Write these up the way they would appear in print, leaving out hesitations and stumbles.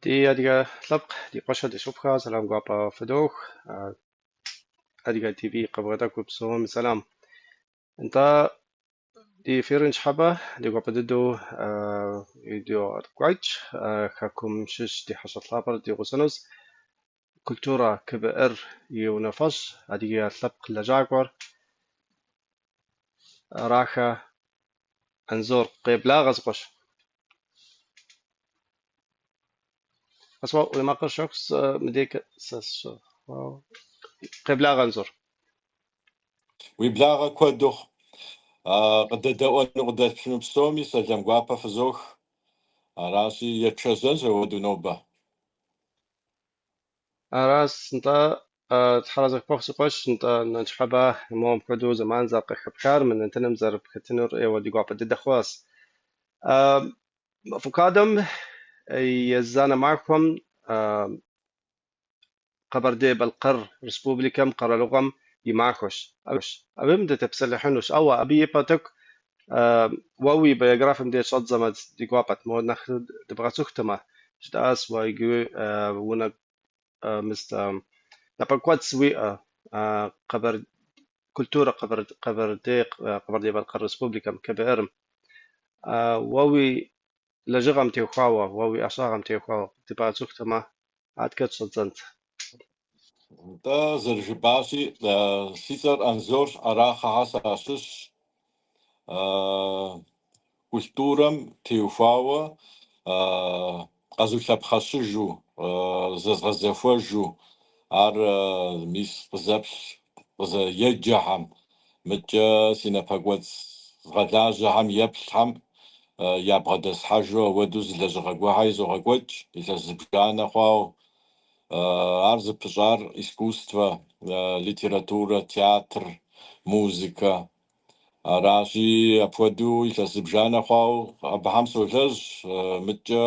Ди адыгэ лъэпкъ, ди къуэшхэ, ди шыпхъухэ, сэлам гуапэ фыдох. Адыгэ ТВ къыбгъэдэкӏыу псоми сэлам. Нтӏэ, ди эфирыр ныщхьэбэ ди гуапэ дыдэу идогъэкӏуэкӏ. Хэкум щыщ ди хьэщӏэ лъапӏэр ди гъусэнущ. Культура КБР и унафэщӏ, адыгэ лъэпкъ лэжьакӏуэр Арахэ Анзор. Къеблагъэ, си къуэш. Къэсуа, уи макъыр щэху мыдейкӏэ сэ сщыхъуауэ. Къеблагъэ, Анзор. Уи благъэ куэд ухъу. Къыдэдэӏуэну, къыдэплъыну псоми сэлам гуапэ фызох. Аращи, етшэжьэнщ ауэдэу нобэ. Аращ, нтӏэ, тхьэразэ къыпхуэхъу, си къуэш, нтӏэ, ныщхьэбэ моуэ мыпхуэдэу зэман зэрыкъыхэпхар, мы нэтыным зэрыпхэтынур ӏейуэ ди гуапэ дыдэ хъуащ. Фокӏадэм и езанэ махуэм Къэбэрдей-Балъкъэр Республикэм къэралыгъуэм и махуэщ. Абым дытепсэлъыхьынущ, ауэ абы ипэ тӏэкӏу уэ уи биографием деж щӏэддзэмэ ди гуапэт, моуэ нэхъ дыбгъэцӏыхутэмэ, жытӏащ уэ иджы унэ мис напэкӏуэцӏ уиӏэ Культура Къэбэрдей Къэбэрдей-Балъкъэр Республикэм, КБР-м. Уэ уи лэжьыгъэм теухуауэ, уэ уи ӏэщӏагъэм теухуауэ дыбгъэцӏыхутэмэ, адэкӏэ щӏэддзэнт. Нтӏэ, зэрыжыпӏащи, си цӏэр Анзорщ, Арахъэхэ сащыщщ. Культурэм теухуауэ къэзулъэпхъэщыжу, зэзгъэзэхуэжу, ар мис къызэплъ, къызэеджэхэм, мыдкӏэ си напэкӏуэцӏ згъэлажьэхэм еплъхэм ябгъэдэслъхьэжу ауэдэу зы лэжьыгъэ гуэрхэр изогъэкӏуэкӏ, илъэс зыбжанэ хъуауэ. Ар зыпыщӏар искусствэ, литературэ, театр, музыкэ. Аращи, апхуэдэу илъэс зыбжанэ хъуауэ абыхэм солэжь, мыдкӏэ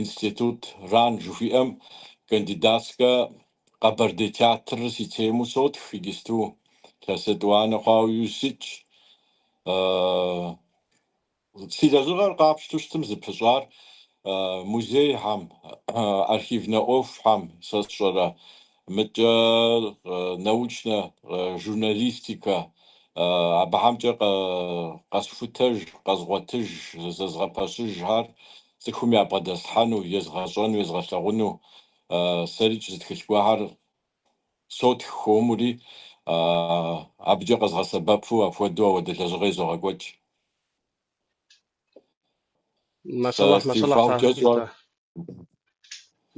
институт РАН жыхуиӏэм кандидатскэ Къэбэрдей театрыр си темэу сотх иджысту, илъэс етӏуанэ хъуауэ иужь ситщ. Си лэжьыгъэр къапщтэу щытым зыпыщӏар музейхэм, архивнэ ӏуэхухэм, сэ сщӏэрэ, мыдкӏэ научнэ журналистикэ, абыхэмкӏэ къэсхутэж, къэзгъуэтыж, зэзгъэпэщыжхэр цӏыхум ябгъэдэслъхьэну, езгъэщӏэну, езгъэлъэгъуну, сэрикӏ зы тхылъ гуэрхэр сотх хуэмури, абыкӏэ къэзгъэсэбэпу апхуэдэу ауэдэ лэжьыгъэ изогъэкӏуэкӏ. Машаллахь, машаллахь, Стеухуауэ кӏэщӏу ар.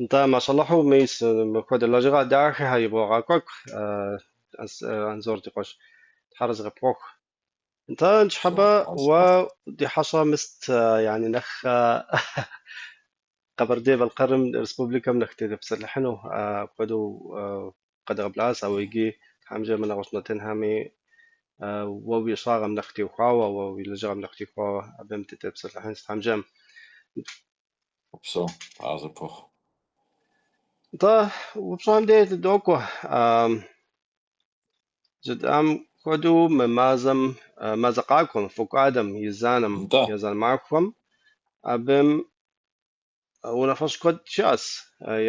Нтӏэ, машаллахьу, мис мыпхуэдэ лэжьыгъэ дахэхэр ибогъэкӏуэкӏ, Анзор ди къуэш, тхьэразэ къыпхуэхъу. Нтӏэ, ныщхьэбэ уэ ди хьэщӏэ мыст, яни нэхъ Къэбэрдей-Балъкъэрым республикэм нэхъ дытепсэлъыхьыну апхуэдэу къэдгъэблэгъащ, ауэ иджы тхьэм жиӏэмэ нэгъуэщӏ нэтынхэми уэ уи ӏэщӏагъэм нэхъ теухуауэ, уэ уи лэжьыгъэм нэхъ теухуауэ абым дытепсэлъыхьынщ, тхьэм жиӏэм. Упсэу, тхьэразэ пхухъу. Нтӏэ, упщӏэм деж дыдокӏуэ. Жытӏам хуэдэу мы мазэм, мазэ къакӏуэм, фокӏадэм, езанэм, Нтӏэ. езанэ махуэм абым унафэщӏ куэд щыӏэщ.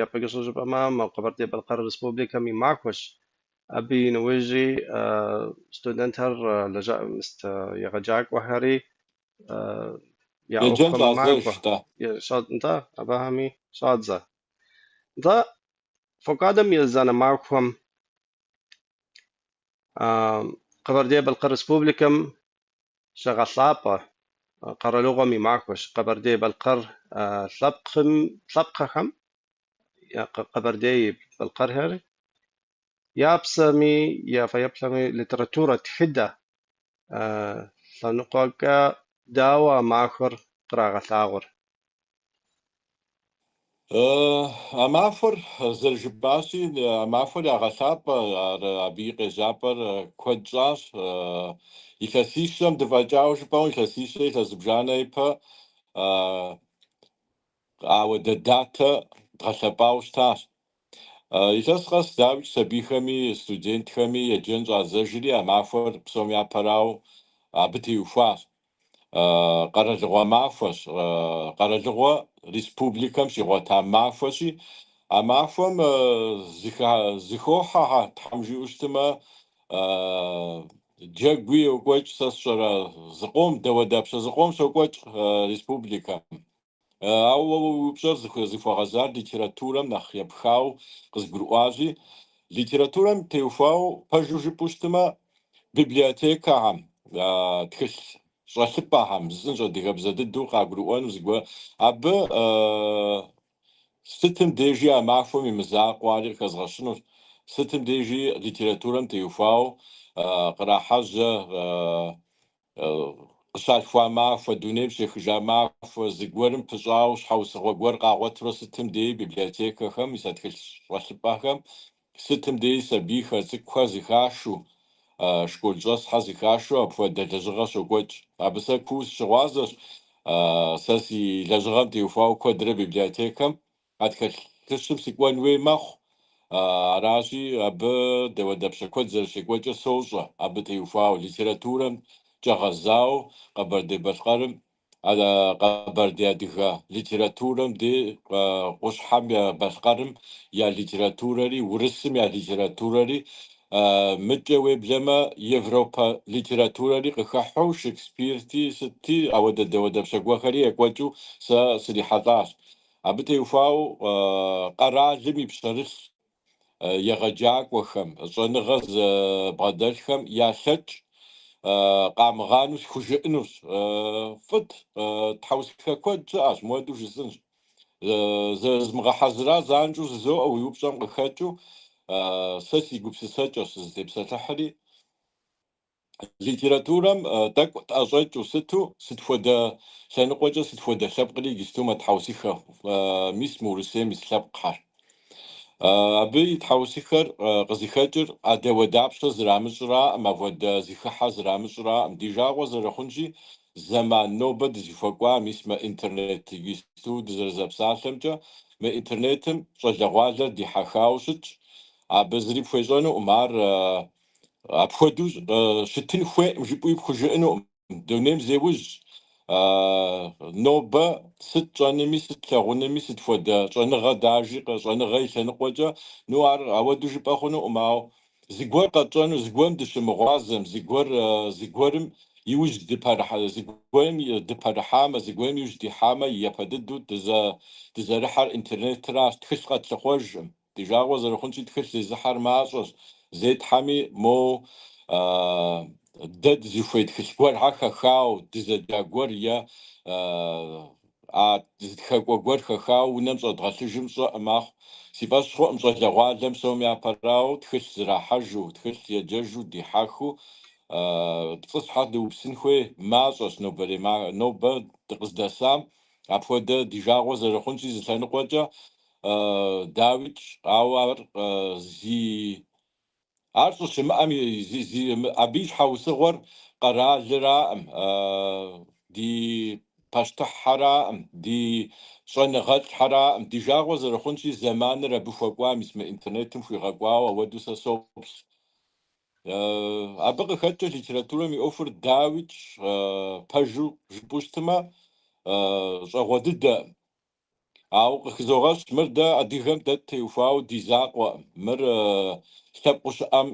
Япэ кӏэщӏу жыпӏэмэ, мы Къэбэрдей-Балъкъэр Республикэм и махуэщ. Абы и нэужьи студентхэр лэжьа- егъэджакӏуэхэри я Еджэн ӏуэхухэм щӏадзэж, макӏуэ. нтӏэ. Нтӏэ, абыхэми щӏадзэ. Нтӏэ, фокӏадэм езанэ махуэм Къэбэрдей-Балъкъэр Республикэм щагъэлъапӏэ къэралыгъуэм и махуэщ. Къэбэрдей-Балъкъэр лъэпкъым, лъэпкъхэм, къэбэрдей-балъкъэрхэр я псэми, я фэеплъми литературэ, тхыдэ лъэныкъуэкӏэ дауэ а махуэр кърагъэлъагъуэр? А махуэр, зэрыжыпӏащи, а махуэр ягъэлъапӏэ, ар абы и къежьапӏэр куэд щӏащ. Илъэсищэм дыфӏэкӏауэ жыпӏэу, илъэсищэ, илъэс зыбжанэ ипэ ауэдэ датэ дгъэлъэпӏауэ щытащ. Илъэс къэс, дауикӏ, сабийхэми студентхэми еджэн щӏадзэжри, а махуэр псом япэрауэ абы теухуащ. Къэралыгъуэ махуэщ, къэралыгъуэ республикэм щигъуэта махуэщи, а махуэм зыхохьэ, Тхьэм жиӏэу щытмэ, джэгуи йокӏуэкӏ, сэ сщӏэрэ зыкъом, дауэдапщэ зыкъом щокӏуэкӏ республикэм. Ауэ уэ уи упщӏэр зыхуэгъэзар литературэм нэхъ епхауэ къызгурыӏуащи, литературэм теухуауэ пэжу жыпӏэу щытмэ, библиотекэхэм, тхылъ щӏэлъыпӏэхэм, жысӏэнщ адыгэбзэ дыдэу къагурыӏуэну зыгуэр, абы сытым дежи а махуэм и мызакъуэу ари къыхэзгъэщынущ, сытым дежи литературэм теухуауэ кърахьэжьэ къыщалъхуа махуэ, дунейм щехыжа махуэ, зыгуэрым пыщӏауэ щхьэусыгъуэ гуэр къагъуэтурэ сытым деи библиотекэхэм, мис а тхылъ щӏэлъыпӏэхэм, сытым деи сабийхэр, цӏыкӏухэр зыхашу, школ щӏэсхэр зыхашу апхуэдэ лэжьыгъэ щокӏуэкӏ. Абы сэ куу сыщыгъуазэщ, сэ си лэжьыгъэм теухуауэ куэдрэ библиотекэм а тхылъыщым сыкӏуэн хуей мэхъу. Аращи, абы дауэдапщэ куэд зэрыщекӏуэкӏыр сощӏэ, абы теухуауэ литературэм кӏэгъэзауэ Къэбэрдей-Балъкъэрым, къэбэрдей адыгэ литературэм де Къущхьэм я Балъкъэрым я литературэри, урысым я литературэри, мыкӏэ уеблэмэ европэ литературэри къыхыхьэу, Шекспирти сытти, ауэдэ дауэдапщэ гуэрхэри екӏуэкӏыу сэ срихьэлӏащ. Абы теухуауэ къэралым и пщэрылъ егъэджакӏуэхэм, щӏэныгъэ зыбгъэдэлъхэм я лъэкӏ къамыгъанэу схужыӏэнущ. Фӏыт, тхьэусыхэ куэд щыӏэщ, муэду жысӏэнщ. Зэрызмыгъэхьэзыра занщӏэу жызоӏэ уи упщӏэм къыхэкӏыу, сэ си гупсысэкӏэщ сызытепсэлъыхьри. Литературэм тӏэкӏу тӏэщӏэкӏыу сыту, сыт хуэдэ лъэныкъуэкӏэ сыт хуэдэ лъэпкъри иджысту мэтхьэусыхэ, мис мы Урысейм ис лъэпкъхэр. Абы и тхьэусыхэр къызыхэкӏыр а дауэдапщэ зэрамыщӏраӏым, апхуэдэ зыхыхьэ зэрамыщӏраӏым. Ди жагъуэ зэрыхъунщи, зэман нобэ дызыхуэкӏуа, мис мы интернет иджысту дызэрызэпсалъэмкӏэ, мы интернетым щӏалэгъуалэр дихьэхауэ щытщ. Абы зыри пхуещӏэнукъым, ар апхуэдэу щытын хуейкъым жыпӏэуи пхужыӏэнукъым. Дунейм зеужь. Нобэ сыт щӏэнуми, сыт лъагъунуми, сыт хуэдэ щӏэныгъэ дажи, щӏэныгъэ и лъэныкъуэкӏэ, ну ар ауэдэу жыпӏэ хъунукъым, ауэ зыгуэр къэтщӏэну, зыгуэрым дыщымыгъуазэм, зыгуэр зыгуэрым иужь дыпэрыхьэ, зыгуэрым дыпэрыхьамэ, зыгуэрым иужь дихьамэ, япэ дыдэу дызэрыхьэр интернетращ, тхылъ къэтлъыхъуэжкъым. Ди жагъуэ зэрыхъунщи, тхылъ зезыхьэр мащӏэщ, зетхьэми мо дэ дызыхуей тхылъ гуэрхэр хэхауэ, дызэджа гуэр е а зы тхакӏуэ гуэр хэхауэ унэм щӏэдгъэлъыжым щӏэӏым ахъу. Си фӏэщ хъуӏым щӏалэгъуалэм псом япэрауэ тхылъ зрахьэжу, тхылъ еджэжу, дихьэхыу, пцӏы щхьэ дыупсын хуей мащӏэщ нобэрей нобэ дыкъыздэсам. Апхуэдэ ди жагъуэ зэрыхъунщи зы лъэныкъуэкӏэ, дауикӏ, ауэ ар зи ар щӏыщымыӏэм зи зи абы и щхьэусыгъуэр къэралыраӏым, ди пащтыхьхьэраӏым, ди щӏэныгъэлӏхьэраӏым. Ди жагъуэ зэрыхъунщи, зэманыр абы хуэкӏуа, мис мы интернетым хуигъэкӏуауэ ауэдэу сэ соплъ. Абы къыхэкӏкӏэ литературэм и ӏуэхур дауикӏ, пэжу жыпӏэу щытмэ, щӏагъуэ дыдэӏым. Ауэ къыхызогъэщ, мыр дэ адыгэм дэ ттеухуауэ ди закъуэӏым. Мыр лъэпкъыу щыӏэм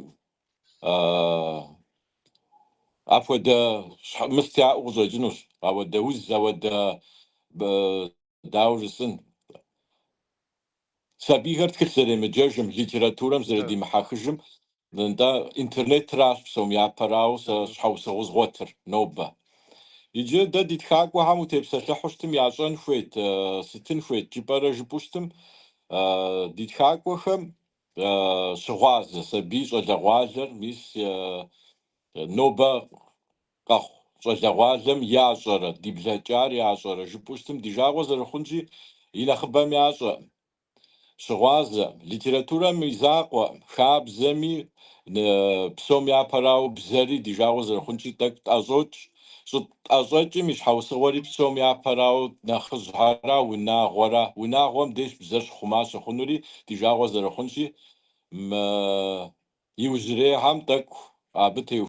апхуэдэ мыст яӏэу къыщӏэкӏынущ. Ауэдэ уз, ауэдэ дауэ жысӏэн. Сабийхэр тхылъ зэремыджэжым, литературэм зэрыдимыхьэхыжым, нтӏэ, интернетращ псом япэрауэ сэ щхьэусыгъуэу згъуэтыр нобэ. Иджы дэ ди тхакӏуэхэм утепсэлъыхьу щытым ящӏэн хуейт, сытын хуейт жыпӏэрэ жыпӏэу щытым, ди тхакӏуэхэм щыгъуазэ сабий щӏалэгъуалэр, мис нобэ къэхъу щӏалэгъуалэм ящӏэрэ, ди блэкӏар ящӏэрэ жыпӏэу щытым, ди жагъуэ зэрыхъунщи, и нэхъыбэм ящӏэӏым. Щыгъуазэ, литературэм и закъуэ, хабзэми, псом япэрауэ бзэри ди жагъуэ зэрыхъунщи, тӏэкӏу тӏэщӏокӏ. Щӏытӏэщӏэкӏым и щхьэусыгъуэри псом япэрауэ нэхъыжьхьэра, унагъуэра. Унагъуэм деж бзэр щыхъума щыхъунури ди жагъуэ зэрыхъунщи, мы иужьрейхэм тӏэкӏу абы теухуауэ.